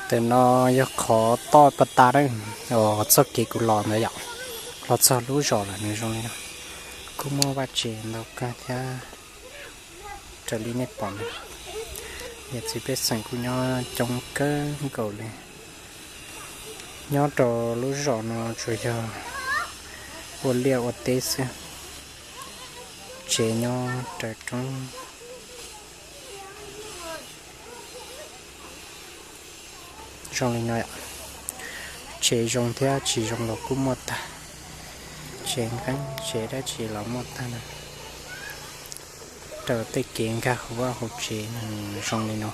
Ntawm no yog qhov toj pas tas na, txoj kev kuv los ntawd yom, los txog lub zos lawm nws zoo li no. Kuj muaj vaj tsev ntau kawg thiab, raws li nej pom na. Yam txiv pej xeem kuj nyob coob kawg nkaus li. Nyob rau lub zos no tsuas yog ua liaj ua teb xwb, tsev nyob raws roob. Zoo li no, tsev zoo thiab tsis zoo los kuj muaj tag, tsev nqeeb tsev dab tsi los muaj tag na. Rau tej kev nkag hauv vaj hauv tsev zoo li no.